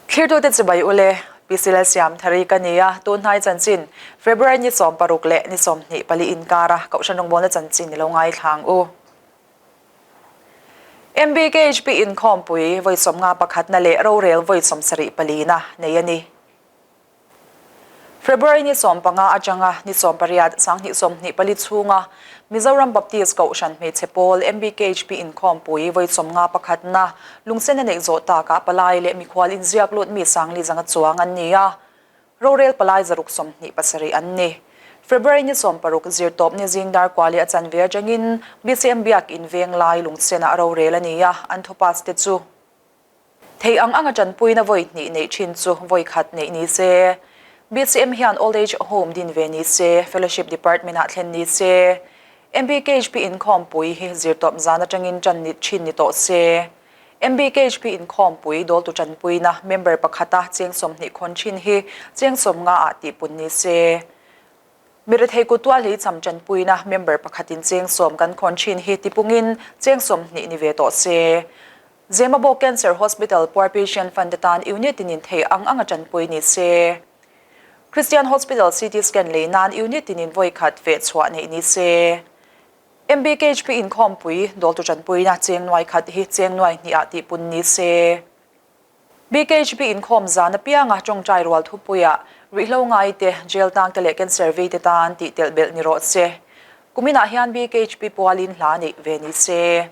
Thlirtute chibai ule, PC Lalsiamthari ka ni a, tunhnai chanchin February ni 16 leh ni 24 inkara Kohhran rawngbawlna chanchin i lo ngaithla ang u. MBKHP inkhawmpui vawi 50 pakhatna leh rorel vawi 74 palina nei a ni. February ni 15 atanga ni 18 2024 chhunga Mizoram Baptist Kohhran Hmeichhe Pawl, MBKHP, inkhawmpui vawi 50 pakhatna lungsen a neih zawh takah palai leh mikhual inziak lut mi sangli zanga chuang an ni a, rorel palai 127 an ni. February ni 16 zirtawp ni zing dar kuali a chanve atangin BCM Biakin Venglai lungsenah rorel a ni a, an thupass te chu Thei ang anga tanpuina vawi hnih neih thin chu vawi khat neih ni se. BCM hian Old Age Home din ve ni se, Fellowship Department-ah thlen ni se. MBKHP inkhawmpui hi zirtawp zan atangin tan ni thin ni tawh se. MBKHP inkhawmpui dawltu tanpuina member pakhata cheng 20 khawn thin hi cheng 50 ah tihpun ni se. Mirethei kuttual hlei cham tanpuina member pakhatin cheng 10 kan khawn thin hi tipungin cheng 20 ni ve tawh se. Zemabawk Cancer Hospital puar patient fund te tan unit tinin thei ang anga tanpui ni se. Christian Hospital CT scan lei nan unit tinin vawi khat veh chhuah neih ni se. MBKHP inkhawmpui dawltu tanpuina cheng nuai khat hi cheng nuai hnih ah tihpun ni se. BKHP inkhawm zan apianga tawngtai rual thupuiah rihlo ngai te, jail tang te leh cancer vei te tan tih telh belh ni rawh se. Kuminah hian BKHP pualin hla neih ve ni se.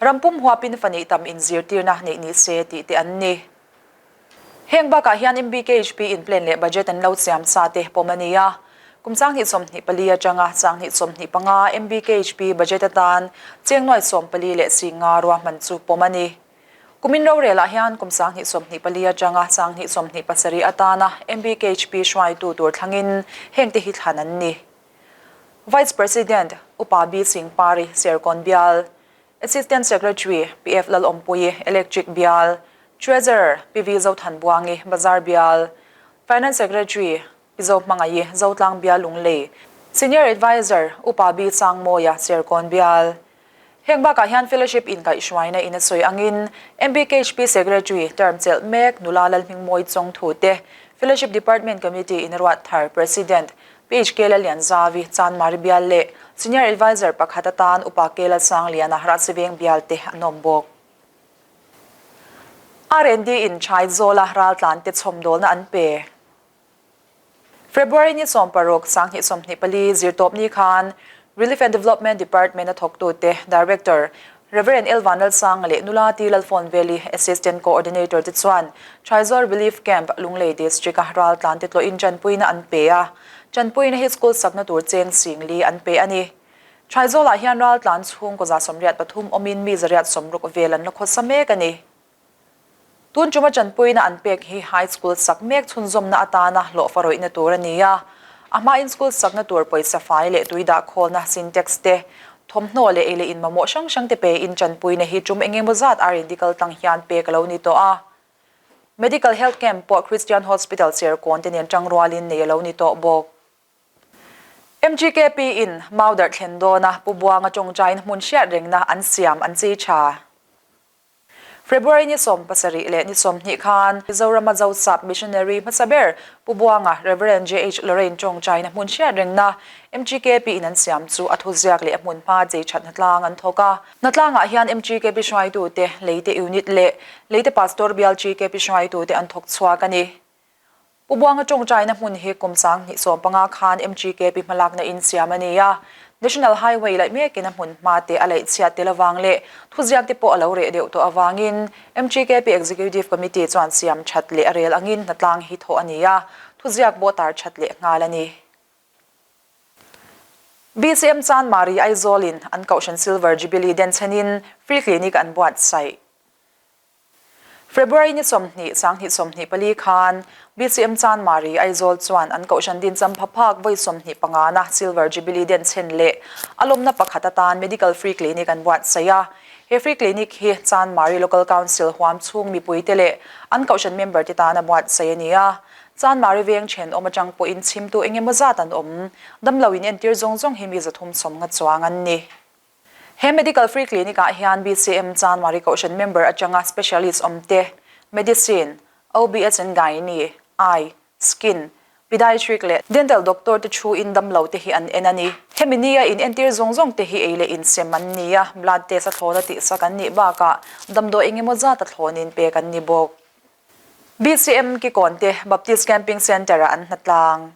Ram pum huapin fa neih tam inzirtirna neih ni se tih te an ni. Heng bakah hian MBKHP in plan leh budget an lo siam sa te pawm a ni a. Kum 2024 atanga 2025 MBKHP budget atan cheng nuai 14 leh 50 ruahman chu pawm a ni. Kumin rorelah hian kum 2024 atanga 2027 atana MBKHP hruaitu tur thlangin hengte hi thlan an ni. Vice President, Upa B. Singh Pari, Serkawn Bial, Assistant Secretary, PF Lalawmpuii, Electric Bial, Treasurer, PV Zothanbuangi, Bazar Bial, Finance Secretary, Pi Zohmangaii, Zotlang Bial Lunglei, Senior Adviser, Upa B. Sangmawia, Serkawn Bial. Heng bakah hian Fellowship inkaihhruaina in a sawi angin MBKHP Secretary term chelh mek nula Lalhmingmawi Chawng thu te, Fellowship Department Committee in a ruat thar President PHK Lallianzavi Chanmari Bial leh Senior Adviser pakhat atan Upa K Lalsangliana Rahsiveng Bial te an awm bawk. R&D in Chaizawla raltlan te chhawmdawlna an pe. February ni 16, 2024 zirtawpni khan Relief and Development Department a thawktute Director Rev. L Vanlalsanga leh Nula T Lalfawnveli Assistant Coordinator te chuan Chaizawl Relief Camp, Lunglei District a raltlan te tlawhin tanpuina an pe a. Tanpuina hi school sakna tur cheng singli an pe a ni. Chaizawlah hian raltlan chhungkaw 183 awmin mi 160 vel an la khawsa mek a ni. Tun chuma tanpuina an pek hi high school sak mek chhunzawmna atana hlawhfa rawihna tur a ni a. A hmain school sakna tur pawisa fai leh tui dah khawlna Sintex te, thawmhnaw leh ei leh in mamawh hrang hrang te pein tanpuina hi tum eng emaw zat R&D kal tlang hian pek a lo ni tawh a. Medical Health Camp pawh Christian Hospital Serkawn te nen tangrualin nei a lo ni tawh bawk. MGKP in Maudarh thlen dawna Pu Buanga tawngtaina hmun hriat rengna an siam an chei tha. February ni 17 leh ni 20 khan Mizorama Zosap Missionary hmasa ber Pu Buanga Rev. JH Lorraine tawngtaina hmun hriat rengna MGKP in an siam chu a thuziak leh a hmun hma chei that hnatlang an thawk a. Hnatlangah hian MGKP hruaitute, Leite Unit leh Leite Pastor Bial GKP hruaitute an thawk chhuak a ni. Pu Buanga tawngtaina hmun hi kum 2015 khan MGKP hmalakna in siam a ni a. National Highway laih mekin a hmun hma te a laih chhiat tel avang leh thuziak te pawh a lo reh deuh tawh avangin MGKP Executive Committee chuan siam that leh a rel angin hnatlang hi thawh a ni a, thuziak pawh tar that leh nghal a ni. BCM Chanmari Aizawl-in an Kohhran Silver Jubilee denchhenin Free Clinic an buatsaih. February ni 20, 2024 khan BCM Chanmari Aizawl chuan an Kohhran din champha phak vawi 25 na Silver Jubilee denchhen leh a lawmna pakhat atan Medical Free Clinic an buatsaih a. He Free Clinic hi Chanmari Local Council huam chhung mipuite leh an Kohhran member te tan a buatsaih a ni a. Chanmari veng thenawm atang pawhin chhimtu engemaw zat an awm. Damlo in entir zawng zawng hi mi 350 chuang an ni. He Medical Free Clinic ah hian BCM Chanmari Kohhran member atanga specialist awm te, Medicine, OBS and Gynae, Eye, Skin, Pediatric leh Dental doctor te thu in damlo te hi an en a ni. Hemi nia in entir zawng zawng te hi ei leh insem an ni a, blood test a thlawn a tihsak an nih bakah damdawi eng emaw zat a thlawn in pek an ni bawk. BCM Kikawn te Baptist Camping Centre ah an hnatlang.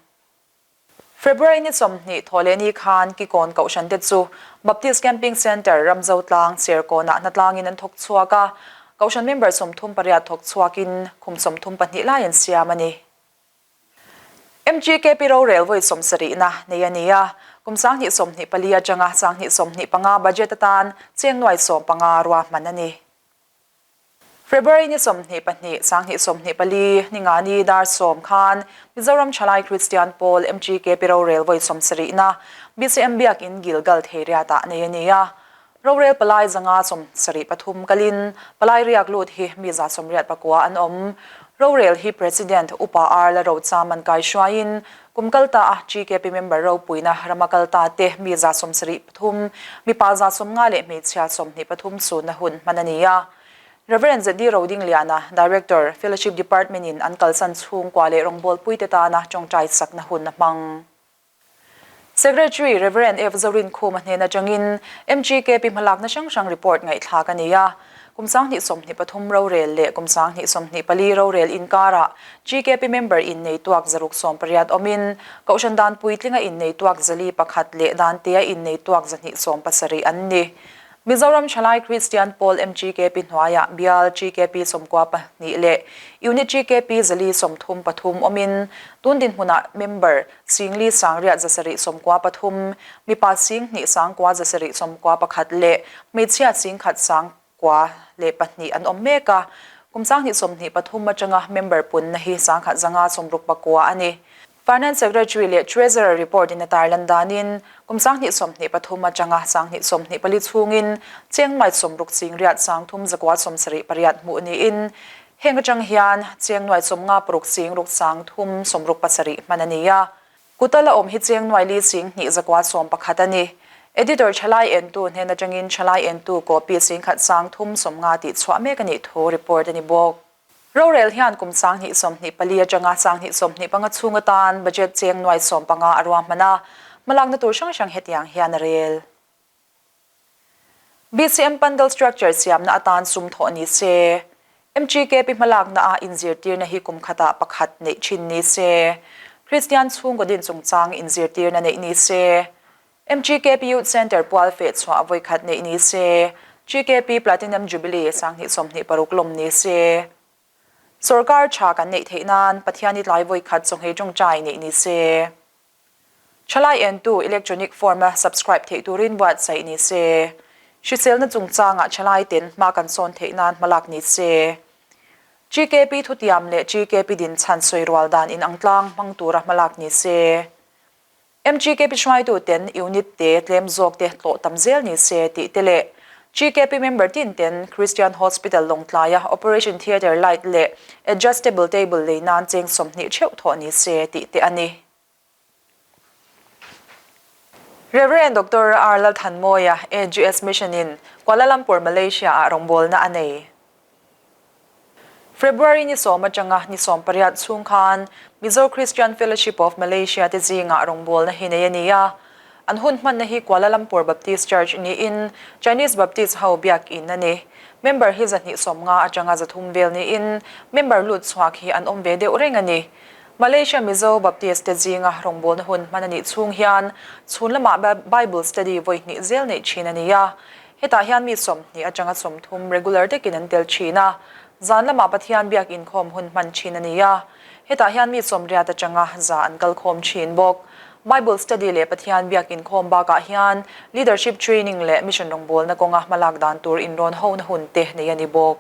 February ni 20 thawh leh ni khan Kikawn Kohhran te chu Baptist Camping Centre Ramzotlang Serkawnah hnatlangin an thawk chhuak a, Kohhran member 38 thawk chhuakin khum 32 lai an siam a ni. MGKP rorel vawi sawmsarihna nei a ni a, kum 2024 atanga 2025 budget atan cheng nuai 15 ruahman a ni. February ni 22, 2024, Ningani dar 10 khan Mizoram Thalai Kristian Pawl MGKP rorel vawi 70na BCM Biakin Gilgal Theiriatah nei a ni a. Rorel palai 573 kalin palai riak lut hi mi 189 an awm. Rorel hi President Upa R la Rocham an kai hruaiin kum kalta a GKP member ropuina rama kalta te mi 73 mipa 150 leh hmeichhia 23 chunna hun hman a ni a. Reverend ZD Rodingliana, Director, Fellowship Department in an kalsan chhungkua leh rawngbawlpui te tana tawngtai sakna hun a hmang. Secretary Reverend F Zorinkhuma hnen atangin MGKP hmalakna hrang hrang report ngaihthlak a ni a. Kum 2023 rorel leh kum 2024 rorel inkarah GKP member innei tuak 680 awmin Kohhran dan puitlinga innei tuak 401 leh dan tea innei tuak 270 an ni. Mizoram Thalai Kristian Pawl MGKP hnuaiah bial GKP 92 leh Unit GKP 433 awmin tun dinhmunah member 4,000 693 mipa 2,971 leh hmeichhia 1,102 an awm mek a. Kum 2023 atanga member punna hi 1,169 a ni. Finance Secretary leh Treasurer report in a tarlan danin kum 2023 atanga 2024 chhungin cheng nuai 60 ching riat 3,978 hmuh niin heng atang hian cheng nuai 56 ching ruk 367 hman a ni a. Kutala awm hi cheng nuai li ching hnih zakua 11 a ni. Editor Thalai entu hnen atangin Thalai entu copy 1,000 350 tih chhuah mek a nih thu report a ni bawk. Rorel hian kum 2024 atanga 2025 chhung atan budget cheng nuai 15 a ruahman a, hmalakna tur hrang hrang hetiang hian a rel. BCM Pandal Structure siamna atan sum thawh ni se. MGKP hmalakna a inzirtirna hi kum khatah pakhat neih thin ni se. Kristian chhungkaw din chungchang inzirtirna neih ni se. MGKP Youth Centre pual feh chhuah vawi khat neih ni se. GKP Platinum Jubilee 2026 lawm ni se. Sorkar tha kan neih theih nan Pathian i tlai vawi khat chawnghei tawngtai neih ni se. Thalai entu electronic form a subscribe theih turin buatsaih ni se. Hriselna chungchangah thalai ten hma kan sawn theih nan hmalak ni se. GKP thutiam leh GKP din chhan sawi rual dan in ang tlang hmang tura hmalak ni se. MGKP hruaitu ten unit te tlem zawk te tlawh tam zel ni se tih te leh GKP member tin ten Christian Hospital Lawngtlaia Operation Theatre light leh adjustable table lei nan cheng 20 theuh thawh ni se tih te a ni. Reverend Doctor R Lalthanmawia AGS Mission in Kuala Lumpur, Malaysia ah rawngbawlna a nei. February ni 10 atanga ni 18 chhung khan Mizo Christian Fellowship of Malaysia te zingah rawngbawlna hi nei a ni a. An hun hmanna hi Kuala Lumpur Baptist Church niin Chinese Baptist ho biak in a ni. Member hi 250 atanga 300 vel niin member lut chhuak hi an awm ve deuh reng a ni. Malaysia Mizo Baptist te zinga rawngbawlna hun hman a nih chhung hian chhun lamah Bible study vawi hnih zel neih thin a ni a. Hetah hian mi 20 atanga 30 regular takin an tel thin a. Zan lamah Pathian biak inkhawm hun hman thin a ni a. Hetah hian mi 80 atanga 100 an kal khawm thin bawk. Bible study leh Pathian biak inkhawm bakah hian leadership training leh mission rawngbawlna kawnga hmalak dan tur inrawn hona hun te nei a ni bawk.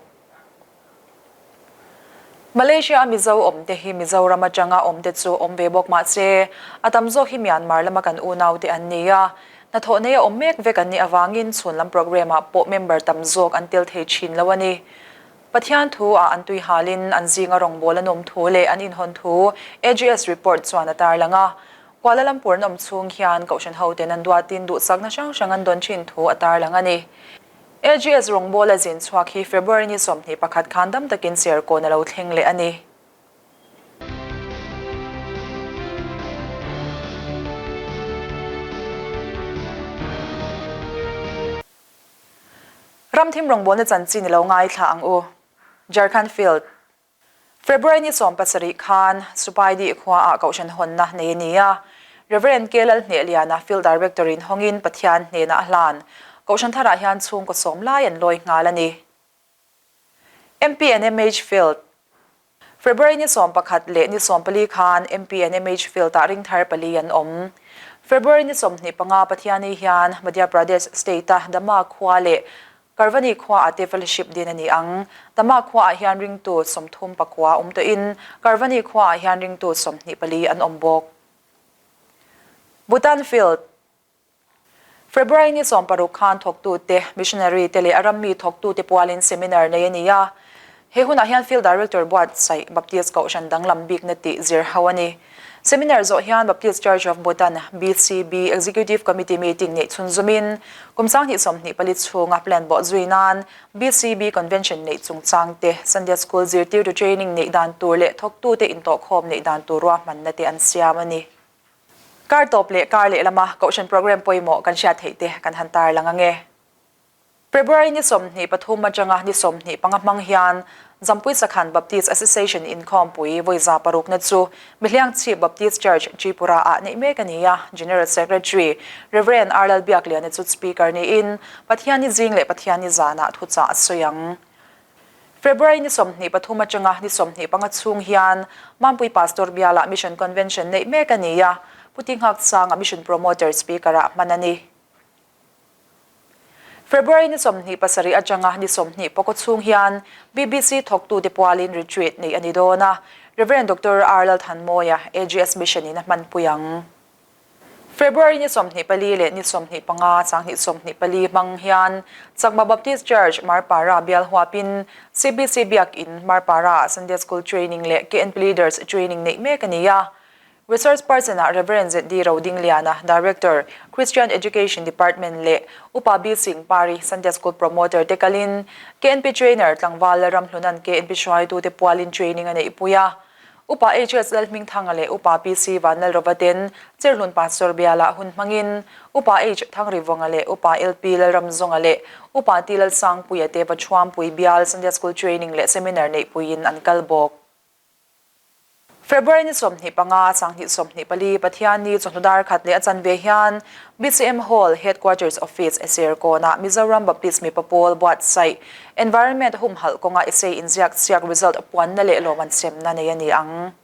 Malaysia a Mizo awm te hi Mizoram atanga awm te chu awm ve bawk mah se a tam zawk hi Myanmar lama kan unau te an ni a. Hnathawh nei a awm mek vek an nih awangin chhun lam program ah pawh member tam zawk an tel thei thin lo a ni. Pathian thu ah an tui halin an zinga rawngbâwl an awm thu leh an inhawn thu AGS report chuan a tarlang a. Kuala Lumpur an awm chhung hian Kohhran hoten an duatin duhsakna hrang hrang an dawn thin thu a tarlang a ni. AGS rawngbâwl a zin chhuak hi February ni 21 khan dam takin Serkawn a lo thleng leh a ni. Ramthim rawngbawlna chanchin i lo ngaithla ang u. Jharkhand Field. February ni 17 khan Supaidi khuaah Kohhran hawnna nei a ni a. Rev. K. Lalhnehliana Field Director in hawngin Pathian hnenah a hlan. Kohhran tharah hian chhungkaw sawm lai an lawi nghal a ni. MP and MH Field. February ni 11 leh ni 14 khan MP and MH Field-ah ringthar pali an awm. February ni 25 Pathiani hian Madhya Pradesh State-a Dama khua leh Karvani khuaah te fellowship din a ni ang. Dama khuaah hian ringtu 39 awm tawhin Karvani khuaah hian ringtu 24 an awm bawk. Bhutan Field. February ni 16 khan thawktute, missionary te leh a rammi thawktute pualin seminar nei a ni a. He hunah hian Field Director buatsaih Baptist Kohhran danglam bikna tih zir ho a ni. Seminar zawh hian Baptist Church of Bhutan, BCB, Executive Committee meeting neih chhunzawmin kum 2024 chhunga plan bawh zui nan BCB Convention neih chungchang te, Sunday School zirtirtu training neih dan tur leh thawktute intawhkhawm neih dan tur ruahmanna te an siam a ni. Kar tawp leh kar leh lama Kohhran programme pawimawh kan hriat theih te kan han tar lang ange. February ni 23 atanga ni 25 hmang hian Zampui Sakhan Baptist Association inkhawmpui vawi 600 na chu Mihliangchhip Baptist Church, Tripura ah neih mek a ni a. General Secretary Rev. R. Lalbiakliana chu Speaker niin Pathianni zing leh Pathianni zanah thuchah a sawi ang. February ni 23 atanga ni 25 chhung hian Mampui Pastor Bialah Mission Convention neih mek a ni a, Pu Tinghak Sanga Mission Promoter Speaker-ah hman a ni. February ni 27 atanga ni 20 chhung hian BBC thawktute pualin retreat neih a ni dawn a, Rev. Doctor R. Lalthanmawia, AGS Mission-in a hmanpui ang. February ni 24 leh ni 25, 2024 hmang hian Chakma Baptist Church, Marpara bial huapin CBC Biakin, Marpara-ah Sunday School Training leh KNP Leaders Training neih mek a ni a. Resource person-ah Rev. ZD Rodingliana, Director, Christian Education Department leh Upa B Singh Pari, Sunday School Promoter te kalin KNP Trainer tlangval Lalramhluna'n KNP hruaitute pualin training a neihpui a. Upa HS Lalhmingthanga leh Upa PC Vanlalrova ten Cherhlun Pastor bialah hun hmangin Upa H Thangrivunga leh Upa LP Lalramzunga leh Upa T Lalsangpuia te Vachhuampui bial Sunday School Training leh Seminar neihpuiin an kal bawk. February ni 25, 2024, Pathianni chawhnu dar khat leh a chanve hian BCM Hall, Headquarters Office, Serkawnah Mizoram Baptist mipa pawl buatsaih Environment humhalh kawnga essay inziak chiak result puanna leh lawm an semna nei a ni ang.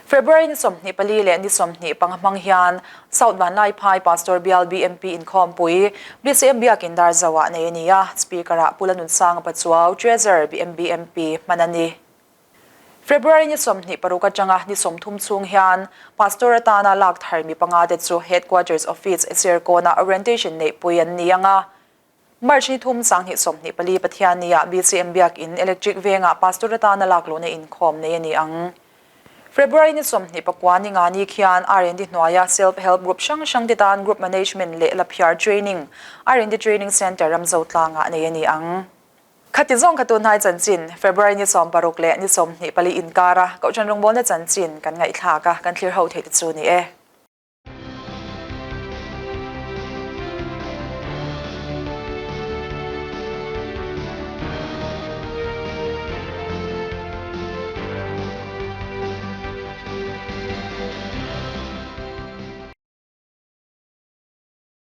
February ni 24 leh ni 25 hmang hian South Vanlaiphai Pastor Bial BMP inkhawmpui BCM Biakin Darzoah nei a ni a, Speaker-ah Pu Lanunsanga Pachuau, Treasurer BMBMP hman a ni. February ni 26 atanga ni 30 chhung hian Pastor atana lak thar mi panga te chu Headquarters Office Serkawnah orientation neihpui an ni ang a. March ni 3, 2024 Pathiannia BCM Biakin Electric Vengah Pastor atana lakluhna inkhawm nei a ni ang. February ni 29 ni nga ni khian R&D hnuaia Self Help Group hrang hrang te tan Group Management leh Laphiar Training, R&D Training Centre Ramzotlangah nei a ni ang. Khati zawng kha tunhnai chanchin, February ni 16 leh ni 24 inkara Kohhran rawngbawlna chanchin kan ngaihthlak a, kan thlir ho theih te chu ni e.